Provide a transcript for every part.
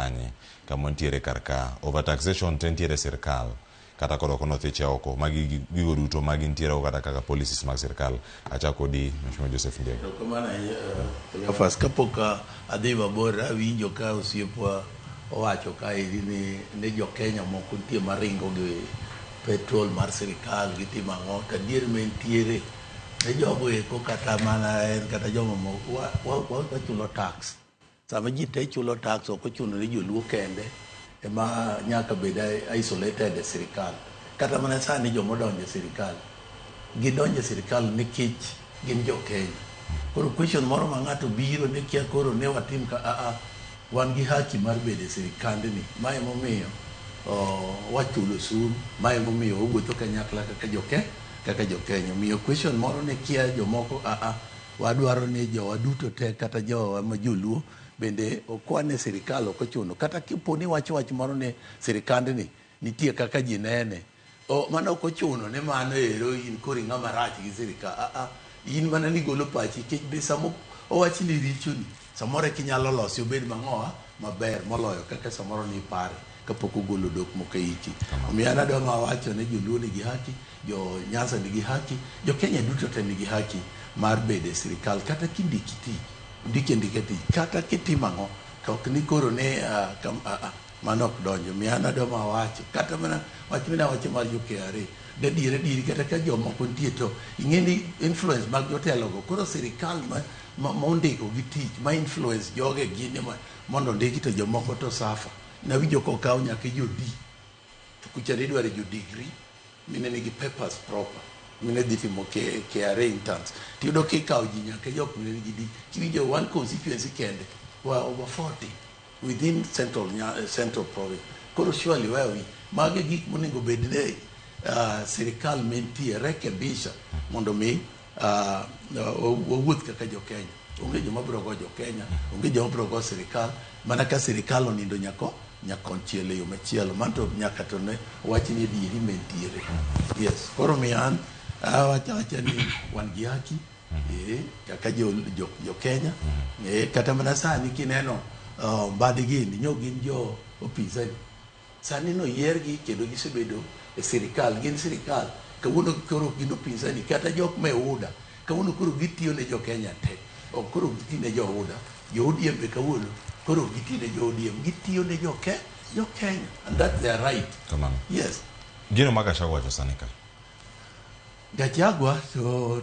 kanye kama ntiere kar ka overtaxation te ntiere e sirkal kata kod oko nothiche oko magi gigo duto magi ntiere go kata kaka policies mag sirkal. Achako kodi Mheshimiwa Joseph Ndiege. Erokamano ahinya, Cleophas. Kapok adhi mabor, awinjo ka osiepwa owacho kaeri ni jo Kenya moko nitie maringo gi petrol mar sirikal gitimo ang'o to adier ma entiere ne jogo eko kata mana en kata joma moko wachulo tax. Sama ji te chulo tax ok ochuno ni joluo kende ema nyaka bed isolated e sirikal. Kata mana sani joma odonjo e sirikal gidonjo e sirikal nikech gin jo Kenya. Koro question moro ma ng'ato biro ni kia koro ne watim ka a wan gi haki mar bedo e sirikandni. Ma emomiyo wachulo osuru, ma emomiyo wawuotho kanyakla kaka jo kaka jo Kenya. Omiyo question moro ni kia jomoko a wadwaro ni jowa duto te kata jowa ma joluo bende okwan e sirikal ok ochuno. Kata kipo ni wacho wach moro ni sirikandni nitie kaka ji nene. Mano ok ochuno ni mano ero in koro ing'ama rach gi sirikal. A in mana ni golo pachi nikech be samo owach ni richoni samoro eka inyalo lose obed mang'owa maber moloyo kaka samoro nipare kapok ogolo odok moko e iti. Omiyo an adwa ma wacho ni joluo nigi haki, jo Nyanza nigi haki, jo Kenya duto te nigi haki mar bedo e sirikal kata kindiki tich, ondiki andika tich, kata kitimo ang'o to ok ni koro ni mano ok donjo. Omiyo an adwa ma wacho kata mana wach mane awacho mar jo KRA gadier adieri kata ka jomoko nitie to ing'e ni influence mag jotelo go koro sirikal ma ondiko gi tich ma influence joge gini mondo ondiki to jomoko to suffer. Nawinjo kokaw nyaka jo D to kucha ne idwaro jo degree mine nigi papers proper mine dhi timo KRA interns tiyudo kikawo ji nyaka jok mine nigi D kiwinjo one constituency kende wa over 40 within central province. Koro surely where we mago e gik monego bed ni sirikal mentie rekebisha mondo mi wawuoth kaka jo Kenya. Onge joma biro go jo Kenya, onge joma biro go sirikal, mana ka sirikal onindo nyako nyakonchiel e yo machielo mano to nyaka to ne wach ni adieri mentiere. Yes, koro omiyo an awacho awacha ni wan gi haki kaka jo Kenya kata mana sani kineno Mbadi gini nyo gin jo upinzani sani noyiergi kendo gisebedo e sirikal gin sirikal kawuono koro gin upinzani kata jok ma e UDA kawuono koro gitiyo ne jo Kenya te ok koro giti ne jo UDA jo ODM be kawuono koro ok giti ne jo ODM gitiyo ne jo Kenya and that's their right. Kamano. Yes. Gino ma Gachagua wacho sani ka. Gachagua to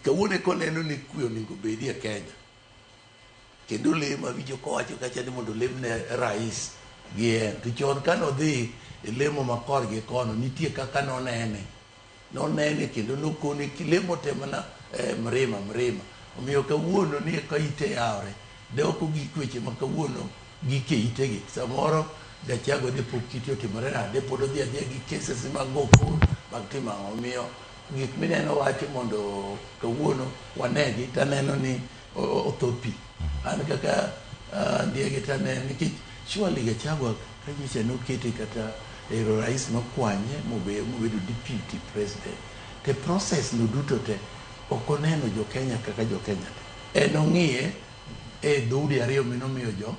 kawuono koneno ni kwe onego bedi e Kenya kendo lemo awinjo kowacho kacha ni mondo olem ne rais gi en to chon kanodhi e lemo ma korgi kono nitie kaka nonene nonene kendo nokone kilemo te mana mrima mrima omiyo kawuono ni ka ite yawre de ok ogik weche ma kawuono gik e itegi samoro Gachagua de pok kite otimore nade pod odhi adhiya gi cases mag go kor mag timo ang'o omiyo gik mineno wacho mondo kawuono wanegi taneno ni otho pi an kaka Ndiege taneno nikech surely Gachagua ka nyocha nokete kata ero rais nokwanye mobedo deputy president te process no duto te ok oneno jo Kenya kaka jo Kenya te en ong'iye e dhoudi ariyo minomiyo jo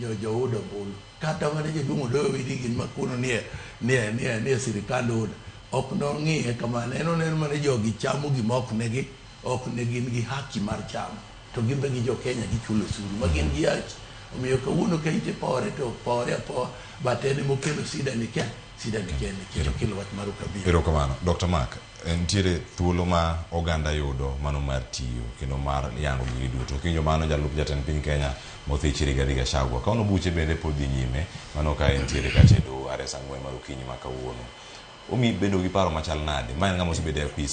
UDA ombulu kata mana jaduong' Odoyo Owidi gin ma kuno nie sirikand UDA ok nong'iye kamano en oneno mana jogi chamo gima ok negi ok ne gin gi haki mar chamo to gin be gi jo Kenya gichulo osuru ma gin gi haki omiyo kawuono ka ite pore to pore apoa but en emokelo sida ni ke sida ni ke nikech okelo wach mar ukabila. Erokamano. Dr. Mark, nitiere thuolo ma oganda yudo mano mar tiyo kendo mar yango gigi duto. Kiwinjo mano jalup jatend piny Kenya mothich Rigathi Gachagua. Kawuono buche bende pod dhi nyime mano ka entiere kacha e doho are saa 4 mar okinyi ma kawuono. Omi bedo gi paro machal nade? Ma en ng'ama osebedo e apis.